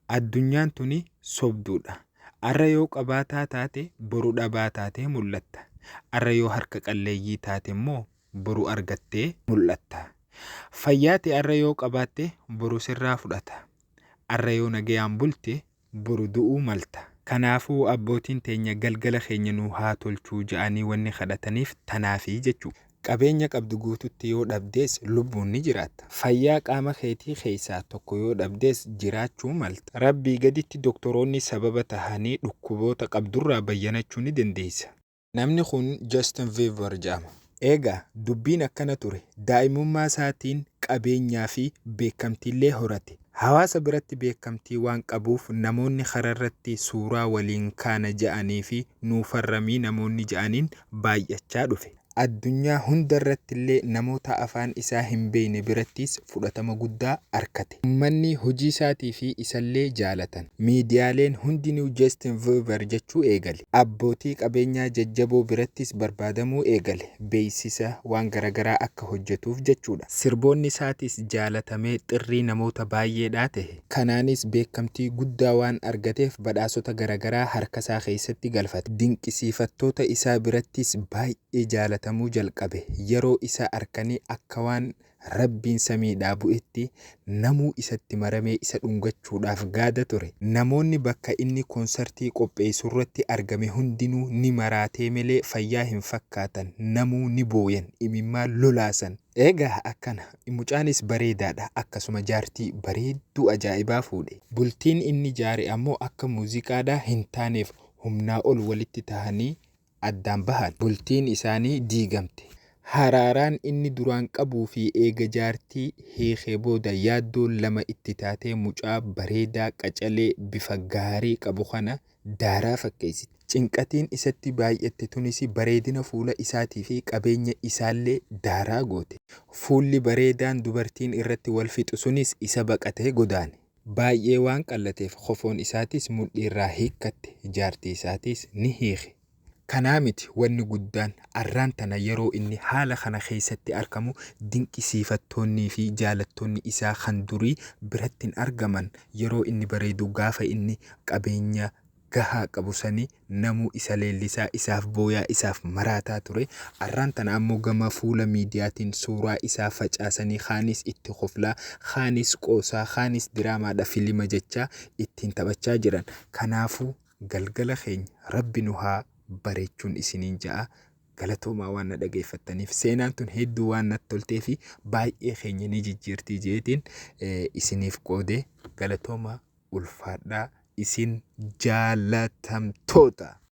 Addunyaan tuni sobduudha. Arra yoo qabaataa taate boru dhabaa taatee mul'atta. Arra yoo harka qalleeyyii taate immoo boru argattee mul'atta. Fayyaa tee arra yoo qabaatte boru sirraa fudhata. Arra yoo nagayaan bulte boru du'uu malta. Kanaafuu abbootiin teenya galgala keenya nuu haa tolchuu ja'anii wanni kadhataniif tanaafi jechu. Qabeenya qabdu guututti yoo dhabdees lubbuun ni jiraatta. Fayyaa qaama keetii keessaa tokko yoo dhabdees jiraachuu malta. Rabbii gaditti doktoroonni sababa tahanii dhukkuboota qabdurraa bayyanachuu ni dandeessa. Namni kun Justin Bieber jedhama. Eegaa dubbiin akkana ture. Daa'imummaa isaatiin qabeenyaa fi beekamtiillee horate. Hawaasa biratti beekamtii waan qabuuf namoonni kararratti suuraa waliin kaana ja'anii fi nuu farramii namoonni ja'aniin baay'achaa dhufe. Addunyaa hundarrattillee namoota afaan isaa hin beekne birattis fudhatama guddaa arkate. Ummanni hojiisaatii fi isallee jaalatan. Miidiyaaleen hundinuu Justin Bieber jechuu eegale. Abbootii qabeenyaa jajjaboo birattis barbaadamuu eegale. Beeksisa waan garagaraa akka hojjetuuf jechuudha. Sirboonni isaatis jaalatamee xirrii namoota baay'eedhaa tahe. Kanaanis beekamtii guddaa waan argateef badhaasota garagaraa harkasaa keessatti galfate. Dinqisiifattoota isaa birattis baay'ee jaalatamuu jalqabe. Yeroo isa arkanii akka waan Rabbiin samiidhaa bu'etti namuu isatti maramee isa dhungachuudhaaf gaada ture. Namoonni bakka inni konsartii qopheessurratti argame hundinuu ni maraatee melee fayyaa hin fakkaatan. Namuu ni booyan, imimmaan lolaasan. Egaa akkana. Mucaanis bareedaadha. Akkasuma jaartii bareedduu ajaa'ibaa fuudhe. Bultiin inni jaare ammoo akka muuziqaadhaa hin taaneef humnaa ol walitti tahanii addaan bahan. Bultiin isaanii diigamte. Haraaraan inni duraan qabuu fi eega jaartii hiikee booda yaaddoon lama itti taatee mucaa bareedaa qacalee bifa gaarii qabu kana daaraa fakkeessite. Cinqatiin isatti baay'atte tunis bareedina fuula isaatii fi qabeenya isaallee daaraa goote. Fuulli bareedaan dubartiin irratti wal fixu sunis isa baqatee godaane. Baay'ee waan qallateef kofoon isaatis mudhiirraa hiikkatte, jaartii isaatis ni hiike. Kanaa miti wanni guddaan arraan tana yeroo inni haala kana keessatti arkamu dinqisiifattoonnii fi jaalattoonni isaa kan durii biratti hin argaman. Yeroo inni bareedu gaafa inni qabeenya gahaa qabu sani namuu isa leellisaa, isaaf booyaa, isaaf maraataa ture. Arraan tana ammoo gama fuula miidiyaatiin suuraa isaa facaasanii kaanis itti koflaa, kaanis qoosaa, kaanis diraamaadha filima jechaa ittiin taphachaa jiran. Kanaafuu galgala keenya Rabbi nu haa bareechuun isiniin ja'a. Galatoomaa waan na dhageeffattaniif. Seenaan tun hedduu waan natti toltee fi baay'ee keenya ni jijjiirtii jeetiin isiniif qoode. Galatoomaa, ulfaadhaa, isin jaalatamtoota.